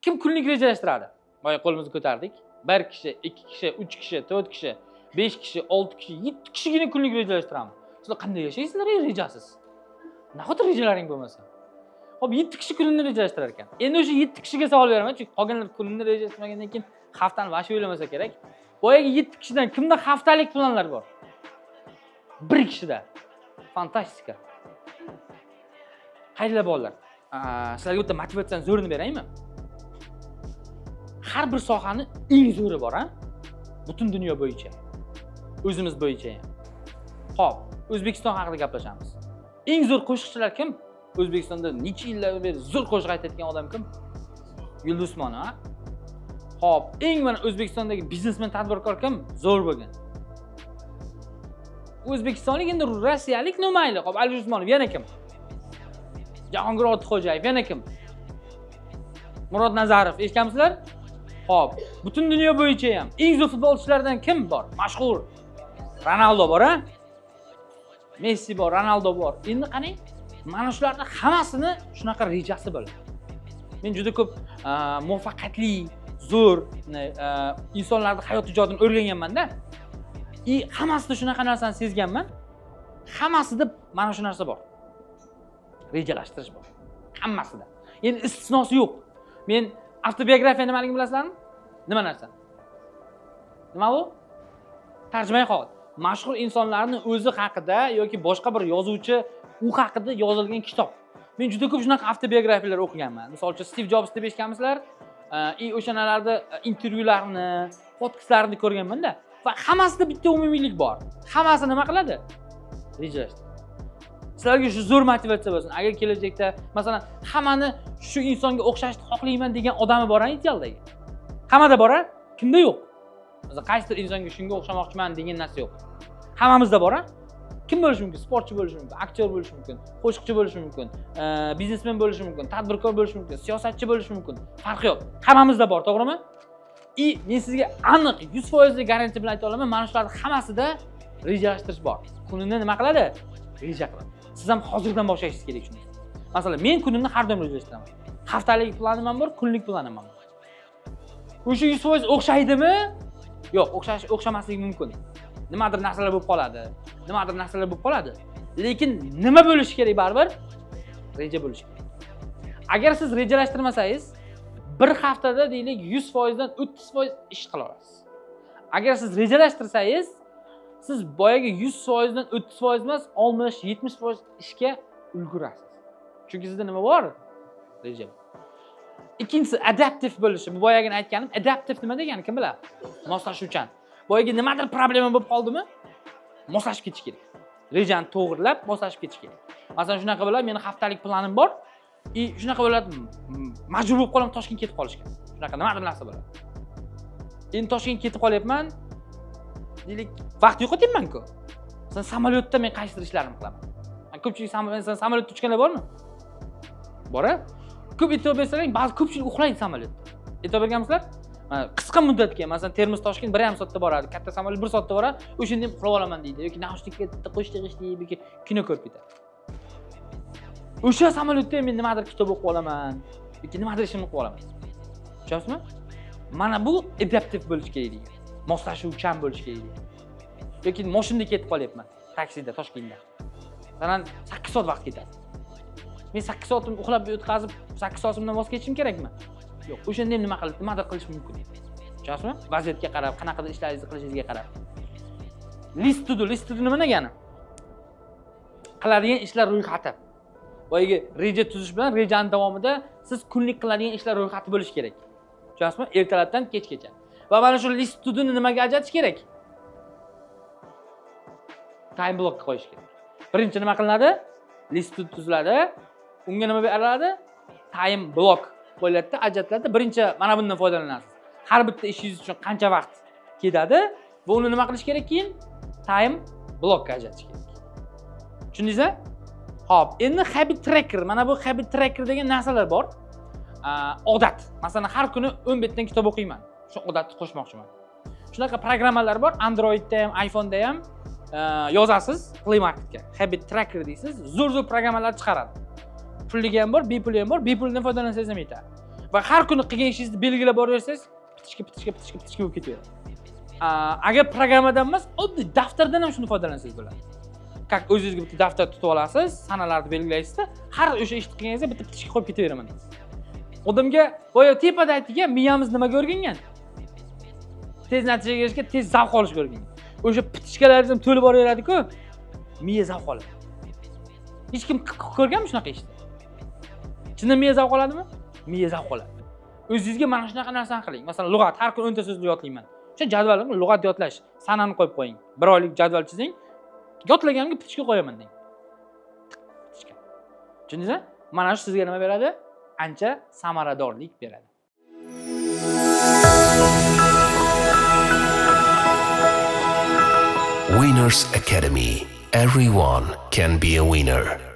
Kim kunlik rejalashtiradi? Boya qo'limizni ko'tardik. Bir kishi, ikki kishi, uch kishi, to'rt kishi, besh kishi, olti kishi, yetti kishigina kunlik rejalashtiramiz. Sizlar qanday yashaysizlar rejasiz? Nahot rejalaring bo'lmasa? Xo'p, yetti kishi kunini rejalashtirar ekan. Endi o'sha yetti kishiga savol beraman, chunki qolganlar kunini rejalashtirmagandan keyin haftani вообще o'ylamasa kerak. Boyagi yetti kishidan kimda haftalik planlar bor? Bir kishida. Fantastika. Qayerlar, bolalar? Sizlarga bitta motivatsiyani zo'rini beraymi? Har bir sohani eng zo'ri bor, a? Butun dunyo bo'yicha. O'zimiz bo'yicha ham. Xo'p, O'zbekiston haqida gaplashamiz. Eng zo'r qo'shiqchilar kim? O'zbekistonda necha yillar beri zo'r qo'shiq aytayotgan odam kim? Yulduz Usmonova. Xo'p, eng mana O'zbekistondagi biznesmen, tadbirkor kim? Zo'r bo'lgan. O'zbekistonlik, endi rossiyalik, ну mayli. Xo'p, Alisher Usmonov, yana kim? Jahongir Ortiqxo'jayev, yana kim? Murod Nazarov, eshitganmisizlar? Xo'p, butun dunyo bo'yicha ham eng zo'r futbolchilardan kim bor? Mashhur. Ronaldo bor, a? Messi bor, Ronaldo bor. Endi qarang, mana shularni hammasini shunaqa rejasi bo'ladi. Men juda ko'p muvaffaqiyatli, zo'r insonlarni hayot ijodini o'rganganman-da. И hammasida shunaqa narsani sezganman. Hammasida mana shu narsa bor. Rejalashtirish bor. Hammasida. Endi istisnosi yo'q. Men avtobiografiya nimaligini bilasizlarmi? Nima narsa? Nima bu? Tarjimai hol. Mashhur insonlarni o'zi haqida yoki boshqa bir yozuvchi u haqida yozilgan kitob. Men juda ko'p shunaqa avtobiografiyalar o'qiganman. Misol uchun, Stiv Jobs deb eshitganmisizlar? И o'shanalarda intervyularni, podkastlarini ko'rganman-da. Va hammasida bitta umumiylik bor. Hammasi nima qiladi? Rejalashtiradi. Sizlarga shu zo'r motivatsiya bo'lsin. Agar kelajakda, masalan, hammani shu insonga o'xshashni xohlayman degan odami bor idealdagi. Hammada bor, a? Kimda yo'q? Masalan, qaysidir insonga shunga o'xshamoqchiman degan narsa yo'q. Hammamizda bor, a? Kim bo'lishi mumkin? Sportchi bo'lishi mumkin, aktyor bo'lishi mumkin, qo'shiqchi bo'lishi mumkin, biznesmen bo'lishi mumkin, tadbirkor bo'lishi mumkin, siyosatchi bo'lishi mumkin. Farqi yo'q. Hammamizda bor, to'g'rimi? И men sizga aniq 100 foizli garantiya bilan ayta olaman, mana shularni hammasida rejalashtirish bor. Kunini nima qiladi? Reja qiladi. Siz ham hozirdan boshlashingiz kerak shuni. Masalan, men kunimni har doim rejalashtiraman. Haftalik planim ham bor, kunlik planim ham bor. O'sha 100% o'xshaydimi? Yo'q, o'xshash o'xshamasligi mumkin. Nimadir narsalar bo'lib qoladi. Nimadir narsalar bo'lib qoladi. Lekin nima bo'lishi kerak baribir? Reja bo'lishi kerak. Agar siz rejalashtirmasangiz, bir haftada, deylik, 100% dan 30% ish qila olasiz. Agar siz rejalashtirsangiz, siz boyagi 100% dan 30% emas, 60, 70% ishga ulgurasiz. Chunki sizda nima bor? Reja. Ikkinchisi adaptive bo'lishi. Bu boyagini aytganim, adaptive nima degani, kim biladi? Moslashuvchan. Boyagi nimadir problema bo'lib qoldimi? Moslashib ketish kerak. Rejani to'g'irlab moslashib ketish kerak. Masalan, shunaqa bo'ladi, meni haftalik planim bor. И shunaqa bo'ladi, majbur bo'lib qolaman Toshkentga ketib qolishga. Shunaqa nimadir narsa bo'ladi. Endi Toshkentga ketib qolyapman. Deylik, vaqt yo'qotyapman-ku. Masalan, samolyotda men qaysidir ishlarimni qilaman. Ko'pchilik, masalan, samolyotda uchganlar bormi? Bor, a? Ko'p e'tibor bersanglar, ba'zi ko'pchilik uxlaydi samolyotda. E'tibor berganmisizlar? Mana qisqa muddatga, masalan, Termiz Toshkent 1,5 soatda boradi, katta samolyot 1 soatda boradi, o'shanda ham uxlab olaman deydi yoki наушник ka qo'shdi deydi yoki kino ko'rib ketadi. O'sha samolyotda ham men nimadir kitob o'qib olaman yoki nimadir ishimni qilib olaman. Tushunyapsizmi? Mana bu adaptive bo'lish kerak degan. Moslashuvchan bo'lish kerak degan. Yoki moshinada ketib qolyapman, taksida Toshkentda. Masalan, 8 soat vaqt ketadi. Men 8 soatimni uxlab o'tkazib, 8 soatimdan voz kechishim kerakmi? Yo'q, o'shanda ham nima qilib, nimadir qilish mumkin. Tushunyapsizmi? Vaziyatga qarab, qanaqadir ishlaringizni qilishingizga qarab. List to do, list to do nima degani? Qiladigan ishlar ro'yxati. Boyagi reja tuzish bilan rejani davomida siz kunlik qiladigan ishlar ro'yxati bo'lishi kerak. Tushunyapsizmi? Ertalabdan kechgacha. Va mana shu list to do ni nimaga ajratish kerak? Time block ka qo'yish kerak. Birinchi nima qilinadi? List to do tuziladi. Unga nima beriladi? Time block qo'yiladida, ajratiladi. Birinchi mana bundan foydalanasiz. Har bitta ishingiz uchun qancha vaqt ketadi va uni nima qilish kerak keyin? Time block ka ajratish kerak. Tushundingizmi? Xo'p, endi habit tracker, mana bu habit tracker degan narsalar bor. Odat. Masalan, har kuni 10 betdan kitob o'qiyman. Shu odatni qo'shmoqchiman. Shunaqa programmalar bor, Androidda ham, iPhone'da ham yozasiz Play Marketga. Habit tracker deysiz, zo'r-zo'r programmalar chiqaradi. Pulligi ham bor, bepuli ham bor. Bepulidan foydalansangiz ham yetadi. Va har kuni qilgan ishingizni belgilab boraversangiz, птичка, птичка, птичка, птичка bo'lib ketaveradi. Agar programmadan emas, oddiy daftardan ham shuni foydalansangiz bo'ladi. Как o'zingizga bitta daftar tutib olasiz, sanalarni belgilaysizda, har o'sha ishni qilganingizda bitta птичка qo'yib ketaveraman deysiz. Odamga boya tepada aytdik, miyamiz nimaga o'rgangan? Tez natijaga erishishga, tez zavq olishga o'rgangan. O'sha птичка laringiz ham to'lib boraveradi-ku, miya zavq oladi. Hech kim ko'rganmi shunaqa ishni? Chindan miya zavq oladimi? Miya zavq oladi. O'zingizga mana shunaqa narsani qiling. Masalan, lug'at, har kuni 10 ta so'zni yodlayman. O'sha jadvalni, lug'at yodlash sanani qo'yib qo'ying. Bir oylik jadval chizing. Yodlaganimga птичка qo'yaman deng. Птичка. Tushundingizmi? Mana shu sizga nima beradi? Ancha samaradorlik beradi. Winners Academy. Everyone can be a winner.